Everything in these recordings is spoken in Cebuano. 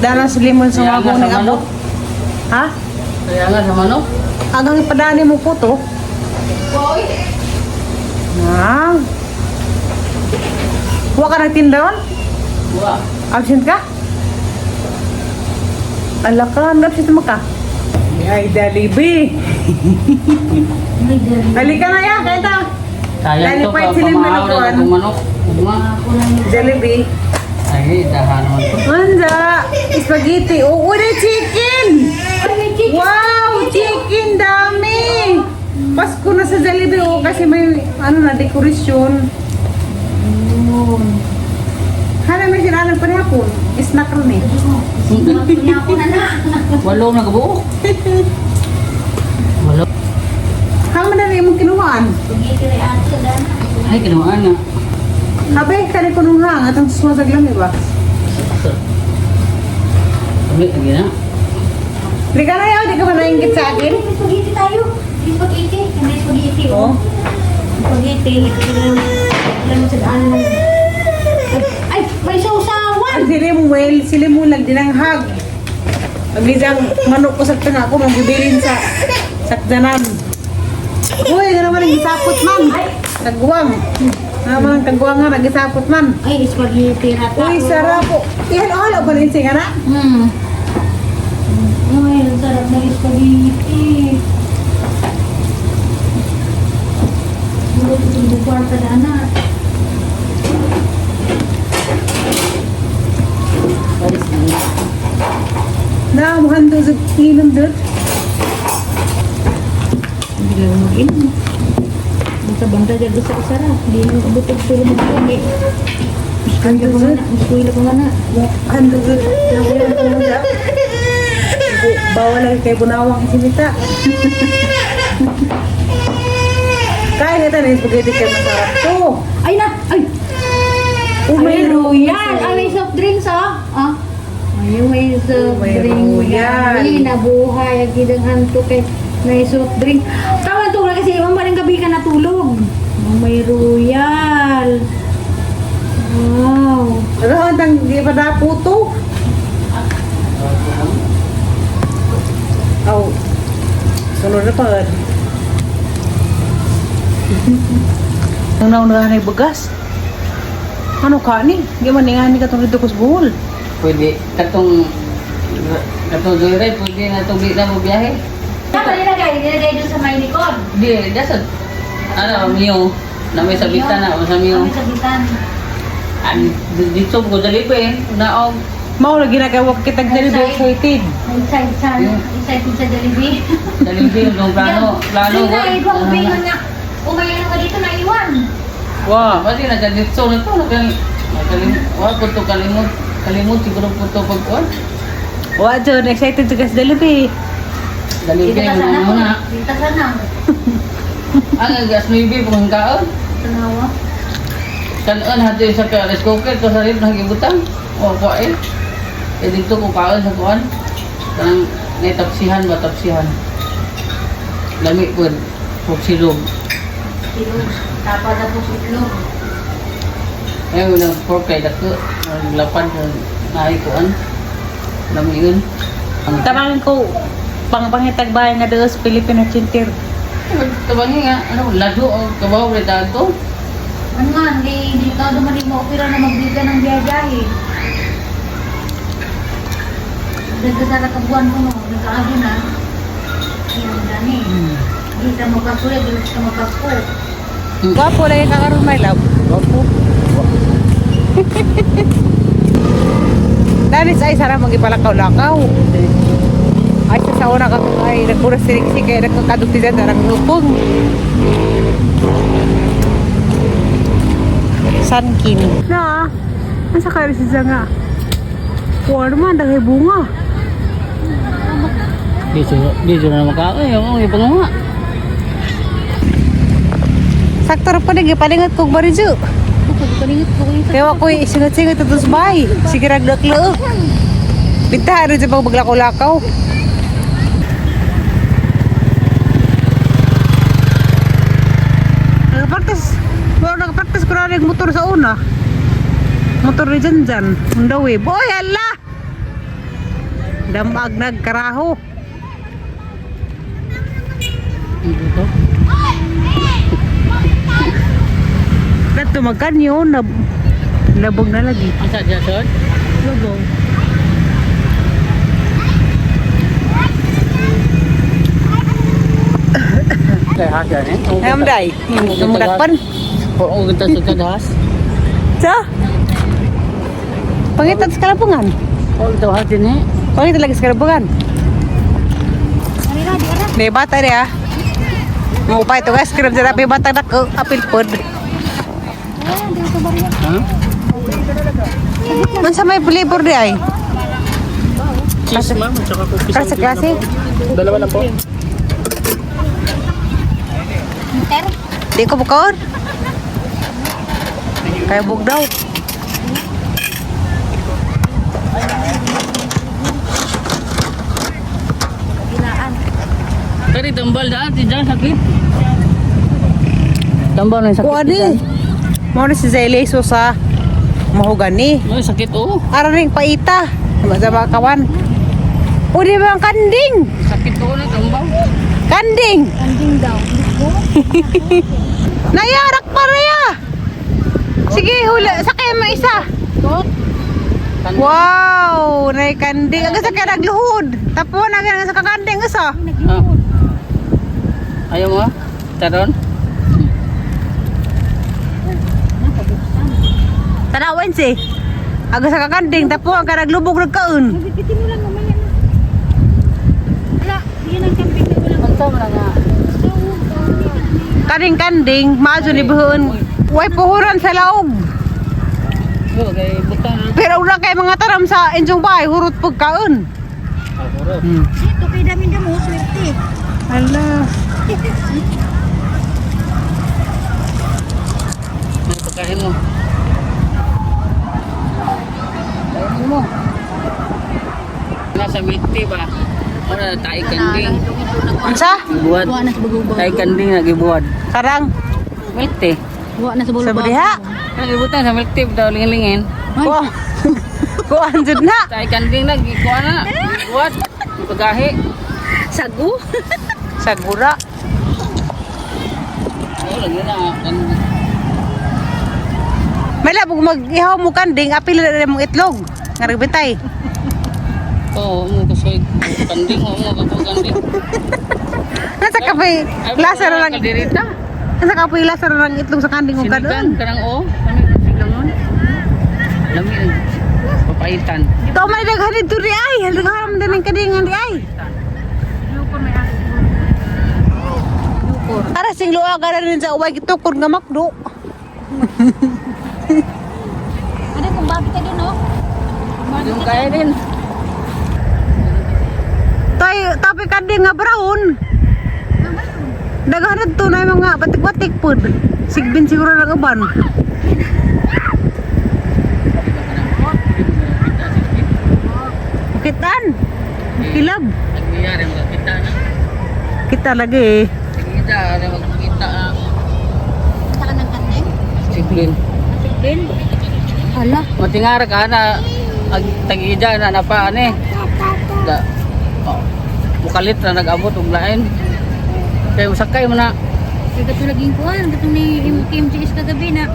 Dala si Limon sa Kaya mga nga sa ng abot. manok. Ha? Kaya nga sa manok. Agang ipadani mo po to. Na. Huwag ka nagtinda ron? Wa. Absent ka? Ala ka, absent mo ka. Ay, Jollibee. Halika na yan, kain ta. Sayang to Lalipay pa sila yung pamahaw na manukuan. itong manok. Ugma. Jollibee. Ay, dahan naman to. Anza, spaghetti. Oh, uy, chicken! Wow, chicken dami! Pasko na sa Jollibee, oh, kasi may ano na dekorasyon. Hana may sinalang pa hapon. Snack ron eh. Walo na kabuok. Walo. Hang man na imong kinuhaan. Ay, kinuhaan na. Habe, kani ko nung hang atong suwasag lang iba. Kami, lagi na. Di ka na yaw, di ka ba nainggit sa akin? Spaghetti tayo. Spaghetti. Hindi spaghetti. Oh. Spaghetti. Alam mo sa daan ng. Ay, may sausawan! Ang sili mo, well, sili mo lang dinanghag. Ang manok ko sa tanga ako, magbibilin sa sakdanan. Uy, gano'n man ang gisapot man. Tagwang. Ano man ang tagwang nga, nagisapot man. Ay, spaghetti na Uy, sarap po. Iyan, oh, ba na nga na? Ay, ang sarap ng spaghetti. Bulo itong bukwar ka na, anak. Na, muhando sa ilong dot. Hindi lang mag-inom. Basta banda dyan sa usara. Hindi mo abot og tulog mag-umi. Eskwela pa man na. Eskwela pa man na. Hando sa. Bawal lang kay Bunawang isinita. Kaya kita na yung spaghetti kay masarap to. Ay na! Ay! Oh, Ay, royal! Ay, may soft drinks, ah! Ah. Ay, may soft May drink. royal. Ay, nabuhay. Ang gidang anto kay may soft drink. Tama to kasi mamaling gabi ka natulog. Oh, may royal. Wow. Ano ang di pa na puto? Aw. Sunod na pa. Nung nauna na bagas. Ano ka ni? Di man nga ni katong dito ko sa Bohol. Pwede, katong, katong joyride, pwede na itong di na mo biyahe. Tama, nilagay. Nilagay dun sa may likod. Di, dasad. Ano, Mio. Na may sabitan na, sa Mio. May sabitan. An, dito ko dali pa eh. Naog. Mao lagi nagawa kitag dali ba excited. Excited sa, excited sa Jollibee. Dali yung plano. Plano ko. Ay, ko. Nga. Umayan ka dito, naiwan. Wah, pati na dito na to. Nakalimot. Wah, puto kalimot. Kalimot siguro puto pagkuan. Wa John, excited ka sa Jollibee. Dali Dito pa ka sana. muna. Dito sana. Ang gas maybe pang kaon. Tanawa. Kanon hati sa ka rice cooker to sa rin nagibutang. O ko eh. Eh dito ko kaon sa kuan. Kanang naitapsihan ba tapsihan. Lami pud. Pug silog. Silog. Tapa tapos itlog. Ay wala pork kay dako. Naglapan sa naay kuan. Lami yun. Ang Tabangin ko pangpangitag bahay nga doon sa Pilipino Chintir. Tabangi nga, ano, lado o kabaw rin dato. Ano nga, hindi, hindi ka dumating mo opera na magbigay ng biyahe. Nagkasara ka buwan ko no, nagkaagi na. Ayan, dani. Hindi ka magpasko, hindi ka magpasko. Gwapo lagi ka karon my love. Gwapo. Danis ay sarap magipalakaw-lakaw. Ay sa sauna ka ay nagkuras sirik kay nagkakadugti dyan darang lupong. Sankin. Na, asa kaya si nga? Kuwan man daghay bunga. Di sila na makaon, yung ipangunga. Sakto ra pa ni gipalingat kog barijo. Pagkalingat ko kayo sa Kaya ako singat-singat ito sa bahay. Sige ragdaklo. Bintahan rin sa pagbaglakaw-lakaw. Nagka-practice. Well, nagka-practice ko na rin motor sa una. Motor ni Janjan. Ang daw eh. Boy, ala! Damag nagkaraho. Dito. Dato magkanyo nab labog na lagi. Asa dyan, sir? Labog. Kay has yan eh. Ayam day. Tumudakpan. Oo, kita sa kadhas. Sa? Pangitan sa kalapungan. Oo, ito has din eh. Pangitan lagi sa kalapungan. Arira, di ara. May bata niya. Mo pa ito guys, cream sa may bata na ko apil pod. Ah, di ko bariya. Ha? Unsa may flavor di ay? Cheese ma'am, at saka cookies. Klase klase. Dalawa lang po. Inter. Di ko bukaon. Kaya bug daw. Ginaan. Kari tambal daan, ti dyan sakit. Tambal na yung sakit. Kuha ni. Mo ni si Zele so sa mahugani. May sakit oh. Ara ring paita. Sama sa kawan. O di ba ang kanding? Sakit oh na tambal. Kanding! Kanding daw. Ko. Nayarak pa raya! Sige, hula. Sakay mo isa. Wow! Nay kanding. Ang sa kaya nagluhod. Tapo na kaya sa kakanding isa. Ah. Ayaw mo? Taron? Tanawin si. Aga sa kakanding. Tapo ang kaya naglubog nagkaon. Magbibitin mo lang mamaya na. Wala, yun ang camping na wala. Kanta mo na nga. Kaning kanding, maaso ni buhon. Way puhuran sa laog. Go, kay butang na. Pero ura kay mga taram sa inyong bahay, hurot pagkaon. Ah, puro. Dito kay dami damo, swerte. Ala. May pagkain mo. Kainin mo. Nasa milk tea ba? Ano na tayo kanding. Unsa? Gibuhat. Wa na sa bagubago. Tayo kanding na gibuhat. Karang Milk tea. Wa na sa sa bagubago. diha. Nagibutan sa milk tea daw lingin-lingin. Kuha. Kuha jud na. Tayo kanding na gikuha na. Gibuhat. Pagahi. Sagu. Sagura. Oh, lagi na. Kanding. May labog mag-ihaw mo kanding, apil na rin mong itlog. Nga nagbintay. Oo, mo kasi kanding, oo mo kako kanding. Nasa kape, lasa na lang. Kaldereta. Nasa kape, lasa na lang itlog sa kanding mo Sinigang kadoon. kanang oo. Kami sigangon. Lami ang papaitan. Ito man daghan dito ri ay. Daghan man din ang kandingan di ay. Ara sing luwa ka na rin sa uway gitukod nga makdo. Ano kung bakit tayo doon, no? Yung kaya din. Tay tapi kanding nga brown. Daghan dito na yung mga batik-batik pod. Sigbin siguro ng uban. Kitan. Kilab. Nagbiyari magkita na. Kita lagi eh. Kita ada magkita na. Saka ng kanding? Siglin. Sigbin. Hala. Matingara ka na ag tag-ida na napa ani. Da. Oh. Mukalit na nag-abot og lain. Kay usakay mo na. Kaya ito laging kuhan, ito ni KMJS kagabi na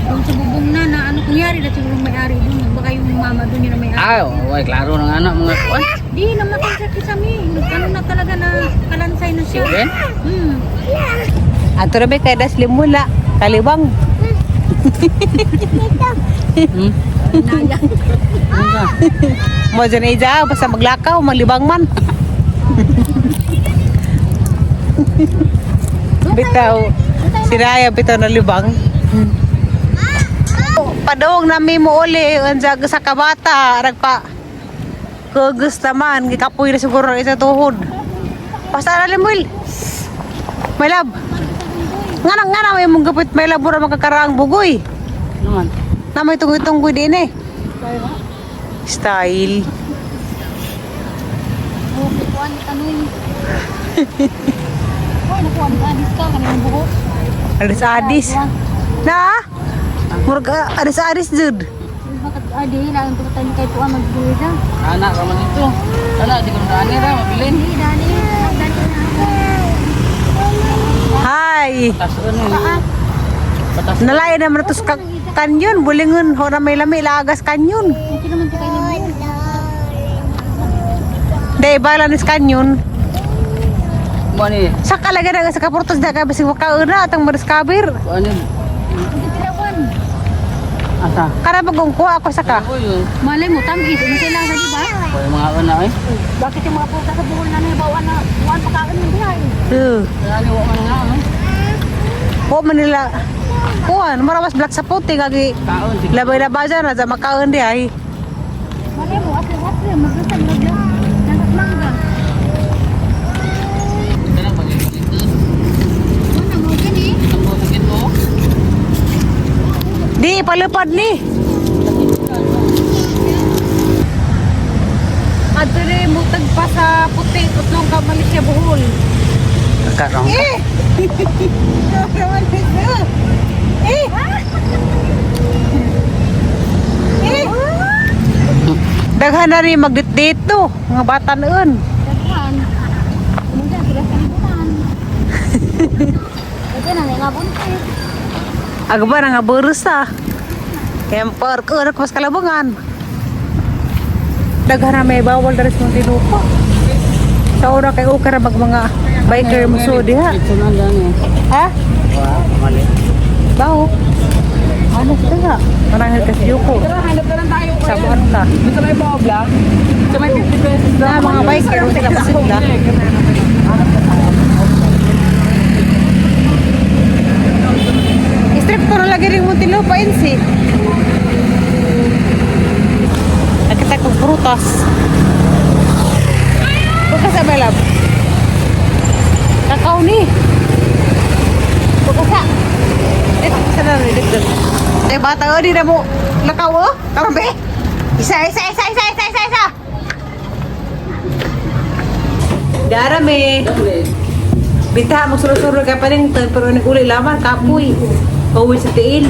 doon sa bubong na, na ano kunyari, na siguro may-ari doon, baka yung mama doon yun na may-ari. Ay, way klaro na nga na mga kuan. Di, namatay sa kisami. Ano na talaga na kalansay na siya. Siglin. Ato rabe kay das limula kaliwang. Naya. Ano ka? Mo dyan ija basta maglakaw maglibang man. Bitaw sinaya bitaw na libang. Padong nami mo uli unsa sa kabata nagpa kagusta man gikapoy na siguro isa tuhod. Basta na limuil. My love. Nga na may mong gapit may love mura makakaraang bugoy. Naman. Na may tunggoy-tunggoy din eh. Style. Oh, kukuha ni Tanoy. Hoy, nakuha ni Adis ka, kanina buhok. Aris-adis. Na? Murag aris-aris jud. Adi, lang tumatay kay tuwa magbuwida. Anak ra man dito. Ana di ko na ani ra mabilin. Hindi, dani. Dani na. Hi. Taas ano eh. Patas. Nalay naman ito sa kanyon. Bulingon. Hora may lami. Lagas kanyon. Okay naman to kayo mo. Di, bala ni sa kanyon. Mo ni. Sa kalaga na sa kaportos da ka basig makauna atang madiscover. Ano? Hindi pirawan. Asa? Kada bagong kuha ako sa ka. Uy, oh. Malay mo, tamis. Ano kailangan, di ba? Uy, mga una eh. Bakit yung mga puta sa buhol na bawa na buwan pagkain ng bihay? Kaya ni wa man nga ano. Ko Manila. Kuan, marawas black sa puti kagi Kaon si labay-labay dyan na sa makaon di ay. Malay mo, asli-asli, maglusang magla. Nagmangga. Kanang bagay dito. Ano mo gani? Ang sakit mo. Di palupad ni. Adto ni mutag pa sa puti utlong ka Malaysia Bohol. Karon. Eh! Eh! Eh! Daghan na rin magdit to, mga bata noon. Daghan. Muna sila sa libutan. Ito na nga buntis. Agba na nga burusa. Kemper ko na mas kalabangan. Daghan na may bawal diri sa Muntinlupa. Sa ora kay okay ra mag mga biker mo so diha. Ito na lang eh. Ha? Wa, mali. Bawo. Ano sa nga? Marangil ka sa Yuko. Hanap na lang tayo. Sabuan ka. Dito may pobla. Sa may 50 pesos. Na mga biker sila pasig na. Strip ko na lagi rin Muntinlupa insi. Nakita kong prutas. Bukas sa balab. Kakao ni. Bukas sa. Dito sa na rin dito. Eh bata oh di na mo lakaw oh. Karon be. Isa isa isa isa isa isa isa. Dara me. Bita mo sulo-sulo ka pa rin pero naguli laman kapoy. Pauwi sa tiil.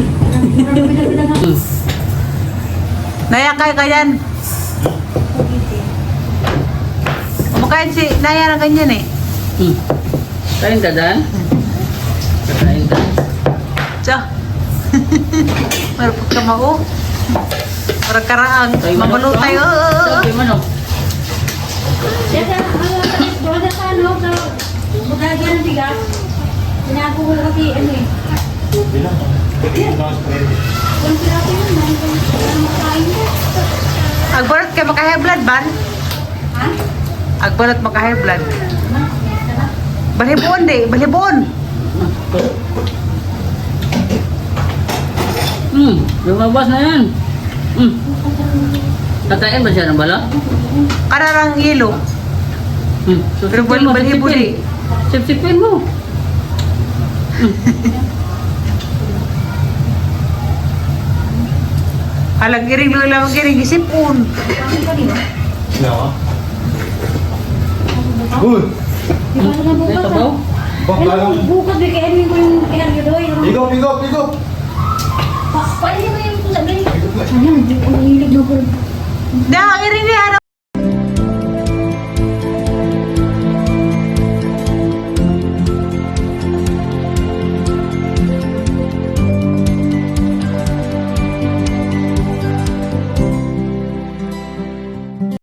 Naya kay kayan. Kumakain si Naya ng ganyan eh. Kain ka dan? Kain ka. Tiyo. Meron pa kamao. Para karaang. Mabalutay. Oo, oo, oo. Kay manok. Dada, ano, sa ano, sa magagyan ng bigas. Tinago ko kasi ano eh. Kung sila ko yun, makain na. Agbalot kay maka-high blood ban? Ha? Agbalot maka-high blood. Balhibuon di, balhibuon. Lumabas na yan. Tatayin ba siya ng bala? Kararang ilo. So, Pero sipsipin mo, balhibo sipsipin. di. Sipsipin mo. Halang iring lang lang iring isipon. No. Good. Di ba na May bukas? sabaw? Bak Ano, lang. bukas di kaya ko yung kinaryodoy. Higop, higop, higop. Paano ba yung sabi? Ano, hindi ko hilig na Da, iring ni ano.